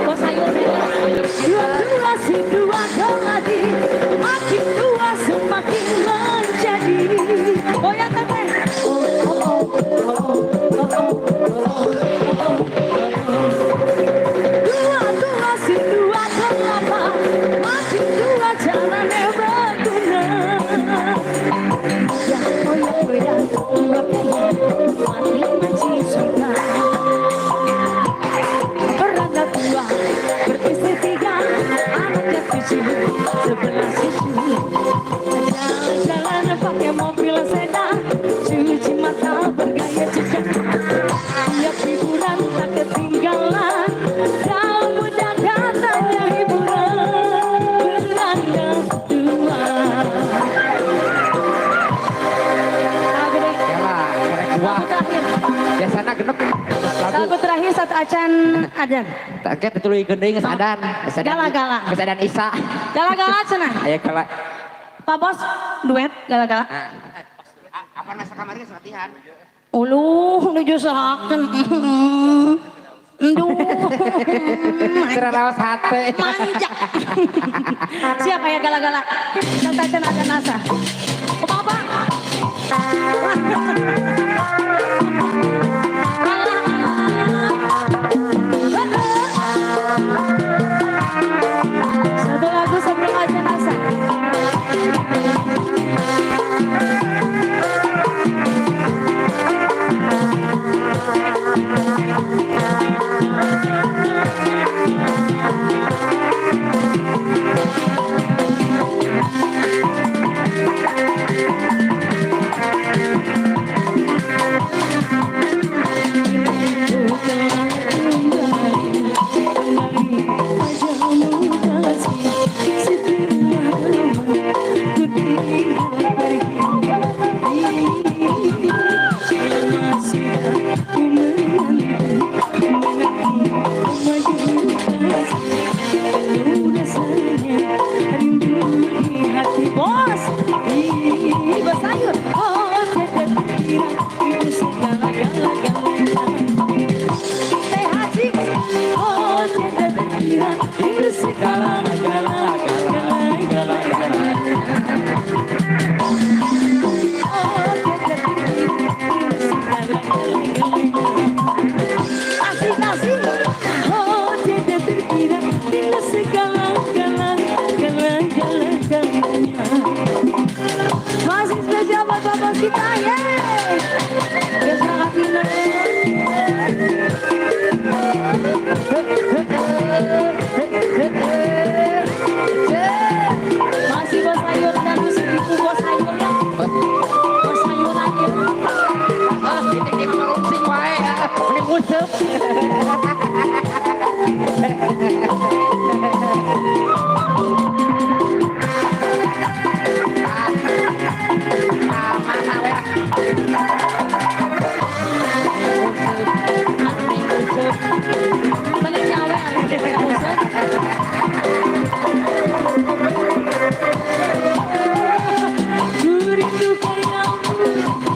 Bos sayur dua dua si dua keladi, makin tua semakin menjadi. Goyang teteh. Oh, oh, oh, oh, oh, oh, oh, oh, oh. Dua dua si dua kelapa, makin tua jalannya berguna. Ya, oh ya, oh ya, dua kaya, mati maci surga. Beranak dua, beristri tiga, anaknya tujuh, 11 cucu. Jalan-jalan pakai mobil sedan, cuci mata bergaya jejak. Tiap hiburan tak ketinggalan, kaum muda katanya hiburan. Beranak dua. Lagu deh. Ya lah, karek dua. Lagu terakhir. Biasana genep lagu. Lagu terakhir satu acan adan. Tak kayak dituluy deui geus adan. Geus adan. Gala-gala. Geus adan Isa. Gala-gala cenah. Aya gala. Pak Bos duet gala-gala. Ah, apa masa kemarin geus latihan? Uluh, nuju sahakeun. Duh. Seraraos hate. Manja. Siap ya gala-gala. Satu acan adan asa. Kumaha, Pak? Satu lagu sebelum ajan asa. Bos, ih, bos sayur. Oh, tetep kira itu segala-galanya. Teh Haji, oh tetep kira itu segala-galanya. Oh, tetep kira itu segala-galanya. Asik, asik. Oh, tetep kira itu segala-galanya. Masih spesial buat bapak kita, yeay. Terima kasih. Masih bos sayur dan musik ibu bos sayur ya. Bos sayuran ya. Ah, titik korupsi wae. Mending nguseup. Mending nyawe anu usah. Ku rindu kamu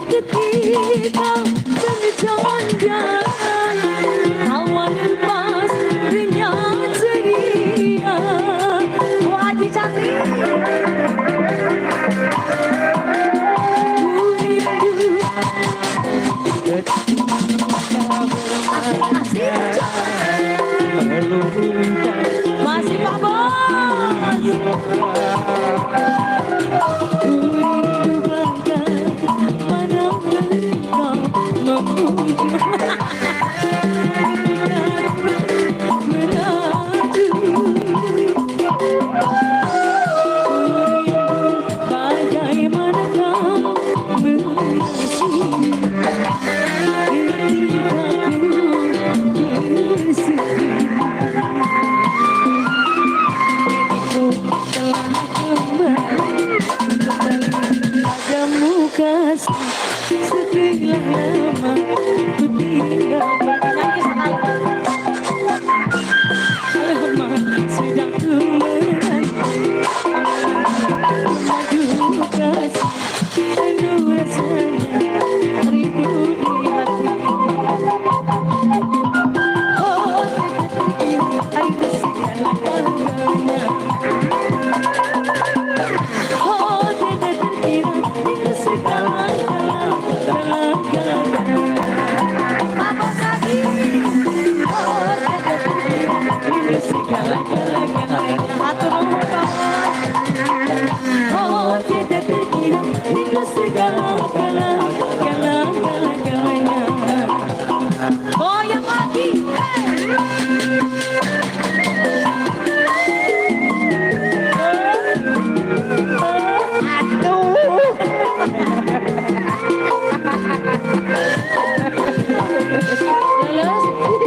ketika berjalan-jalan, awan pas renyah ceria. Wah, Haji cantik. Ku rindu. Asik, asik. Masih Pak Bos. Ku rindu bagaimana engkau memuja.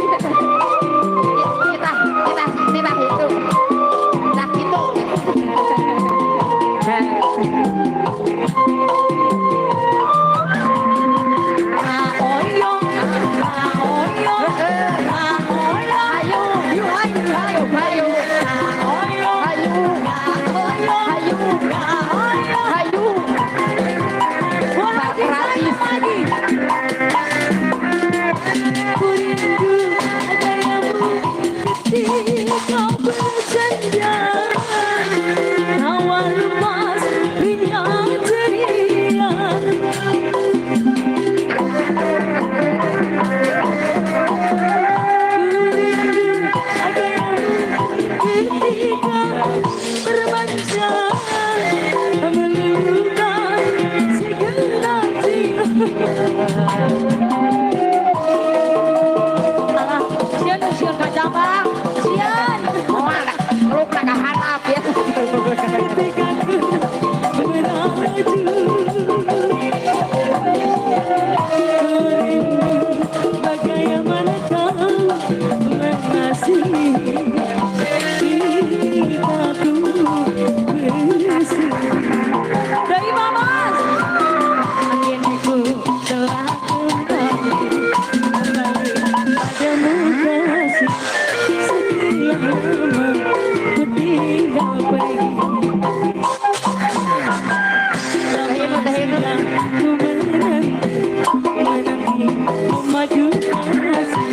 Kita kita kita itu. Nah, itu. Oyong, oyong, oyong, Ayo, ayo, ayo, ayo. oyong, Ayo, oyong, ayo, oyong. Ayo. Lagi, lagi. Ku rindu gayamu ketika bercanda, tawa lemas riang ceria. Ku rindu gayamu ketika bermanja, meluluhkan segenap jiwa. Alah, sieun sieun kacabang, sieun. Moal ruk ka handap ya. Ketika ku meraju, ku rindu bagaimana kau mengasihi ketika ku bersedih. Dari Mamas. Akhirnya ku telah kembali, kembali padamu kasih. Sekian lama ku tinggal pergi. Lama sudah ku menanti, menanti memadu kasih.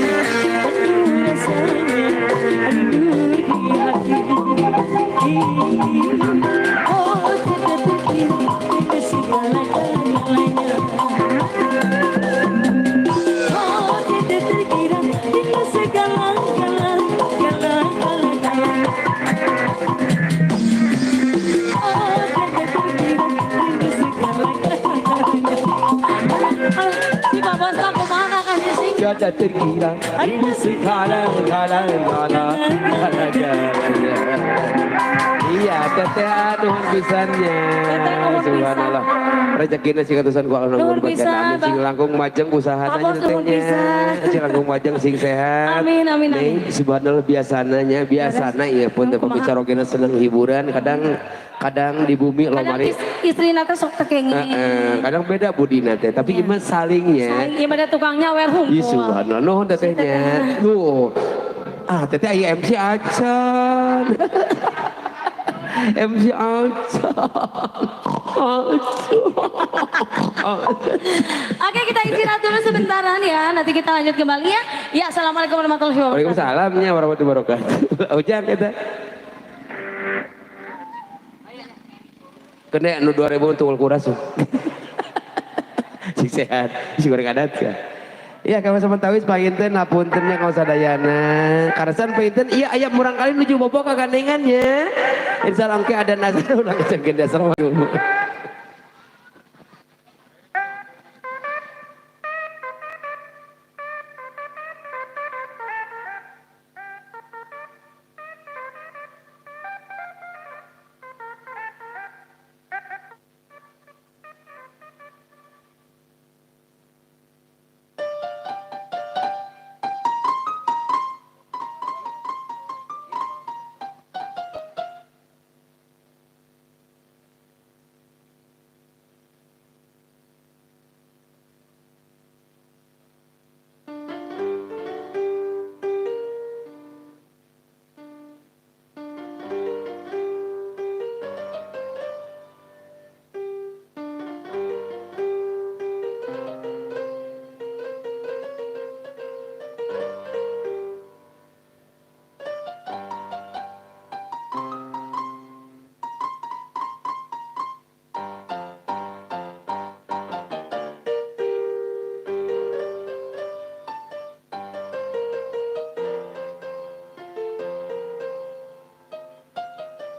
Penuh rasanya rindu di hati. Oh, tidak terkira dengan segala-galanya. Oh, tidak terkira dengan segala-gala, gala, gala, gala. Oh, tidak terkira dengan segala-galanya. Si Babas mah kumaha kakak sih? Tiada terkira rindu segala gala gala gala gala. Iya, teteh nuhun pisan nya. Teteh nuhun pisan. Subhanallah. Rezekina sing atusan ku Allah Nuhun nuhun pisan, amin sing Bang. langkung majeng usahana Abos nuhun tetehnya. pisan. Sing langkung majeng sing sehat. Amin, amin, Neng, amin. subhanallah biasanya biasana ieu pun teh Kumaha? pembicara ogena seneng hiburan kadang kadang di bumi Kadang lomari istri nate sok teu kenging. Heeh, kadang beda budina teh tapi ieu mah salingnya. Saling ieu mah da tukangnya wer Ih, hungkul. subhanallah nuhun tetehnya. Tuh. Ah, teteh aya MC acan. MC acan. Acan. Oke, kita istirahat dulu sebentaran ya. Nanti kita lanjut kembali ya. Ya, assalamualaikum warahmatullahi wabarakatuh. Waalaikumsalam nya warahmatullahi wabarakatuh. Ujang kita. Kena nu 2000 untuk kuras. Sing sehat, sing goreng adat ya. Iya, kamu sama tawis panginten hapunten nya kau sadayana. Karasan panginten iya aya murang kali nuju bobo kagandengannya. Insya Allah engke ada nazar ulang kejadian dasar. Assalamualaikum.